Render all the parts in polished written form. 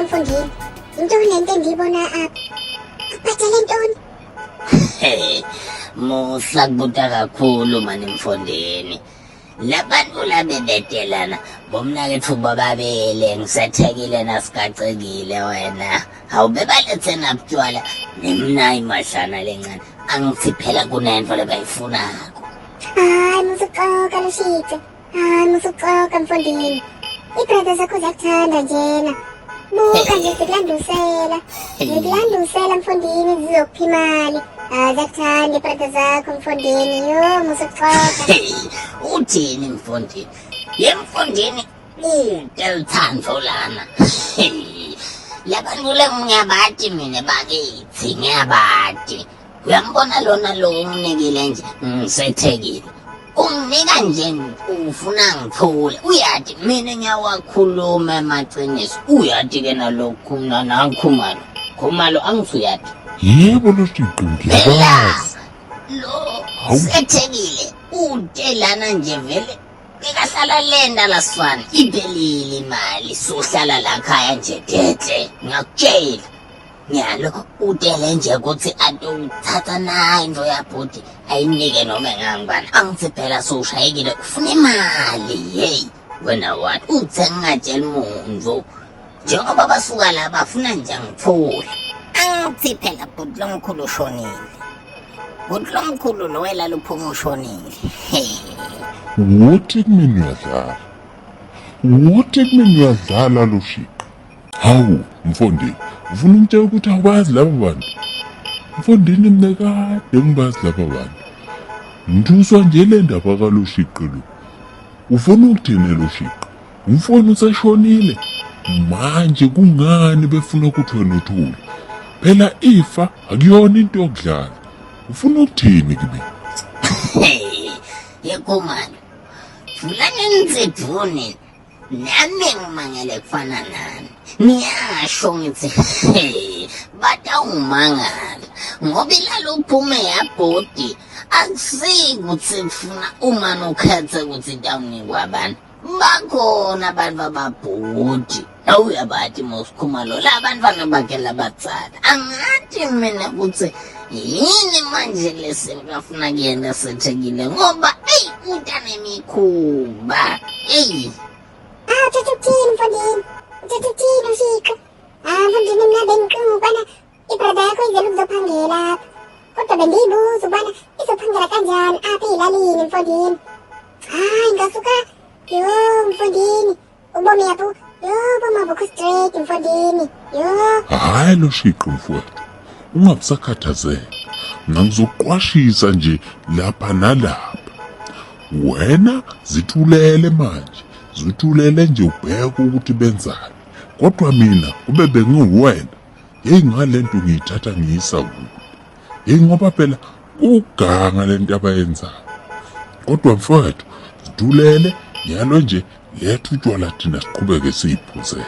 mfondini? Yintoni le nto endiyibona apha? Ubhatele ntoni? Hey, musa kubuta kakhulu mani mfondini. Labantu labebetelana bomnakethu bobabili ngisethekile nasigacekile wena. Awubebalethe nabutshwala nemnayi madlana lencane. Angithi phela kunento lebayifunako. Hayi musuxoka Lushice. Hayi musuxoka mfondini. Ibrother zakho ziyakuthanda njena. Buka nje zikulandusela. Zikulandusela mfondini zizokupha imali. Hayi ziyakuthanda ibrother zakho mfondini. Yo musuxoka. Uthini mfondini? Ye mfondini kude luthando lana. Labantu le ngiyabati mina bakithi ngiyabati. Uyambona lona lo unginikile nje ngisethekile. Unginika nje ufuna ngithule. Uyathi mina ngiyawakhuluma amaqiniso. Uyathi ke nalokhu mina nangikhumalo. Khumalo angithi uyathi. Yebo Loshiqi Phela ngiyabazi. lo Hawu. sethekile ude lana nje vele bekahlala lenda lasifana iphelile imali sohlala la khaya nje dehle ngiyakutshela nyalo utele nje ukuthi atowuthatha nayo into yabhuti ayinike noma engangibani angithi phela sowushayekile ufuna imali heyi wena what uthe ngingatsheli muntu njengoba basuka la bafuna nje ngithule angithi phela bhuti lomkhulu ushonile bhuti lomkhulu lo wela luphuma ushonile. Wothi kumina uyadlala. Wothi kumina uyadlala Loshiqi. Hawu mfondini, ufuna ungitshela ukuthi awubazi laba bantu? Mfondini mina kade ngibazi laba bantu. Ngithuswa nje le ndaba kaLoshiqi lo. Ufuna ukuthini Loshiqi? Umfowenu useshonile. Manje kungani befuna ukuthi wena uthule? Phela ifa akuyona into yokudlala. Ufuna ukuthini kimi? Yekhumalo, vulani nitsethuni nami ngimangele kufana nani. Ngiyasho ngithi batawungimangala ngoba ilalo uphume yabhodi akusikuthi kufuna uma nokhethe ukuthi itawunikwa abantu. Bakhona abantu ababhodi awuyabathi mosikhumalo la bantwana bakhe labadzala angathi mina ukuthi yini manje lesengafuna kuyena sethekile ngoba eyi utanemikhuba eyi. Ah uthatha ukuthini mfondini? Uthatha ukuthini uShiqo? Ah mfondini mina bengicinga ukubana ibrother yakho izele ukuzophangela apha. Kodwa bengiyibuza ukubana izophangela kanjani apha ezilalini mfondini. Hayi ngasuka yo mfondini ubomi yapho yo ubomi abukho straight mfondini yo. Hhayi Loshiqi mfowethu, ungabusakhathazeka. Mina ngizoqwashisa nje lapha nalapha. Wena zithulele manje, zithulele nje ubheke ukuthi benzani. Kodwa mina kube bengiwuwena, heyi ngale nto ngiyithatha ngiyisa kude. Heyi ngoba phela kuganga le nto abayenzayo. Kodwa mfowethu, zithulele nyalo nje letha utshwala thina siqhubeke siyiphuzele.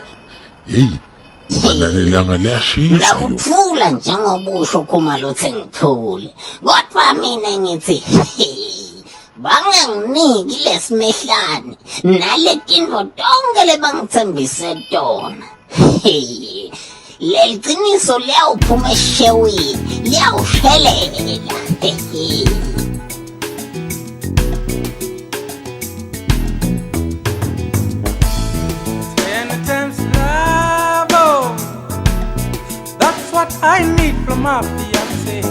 Heyi ngoba nalelanga liyashisa yo. Ngakuthula njengoba usho Khumalo uthi ngithule. Kodwa mina ngithi banganginiki lesimehlane nale tintfo tonke lebangitsembise tona. Leli qiniso liyawuphuma eshewini, liyawushelela. Ten times love, oh, that's what I need from my fiance.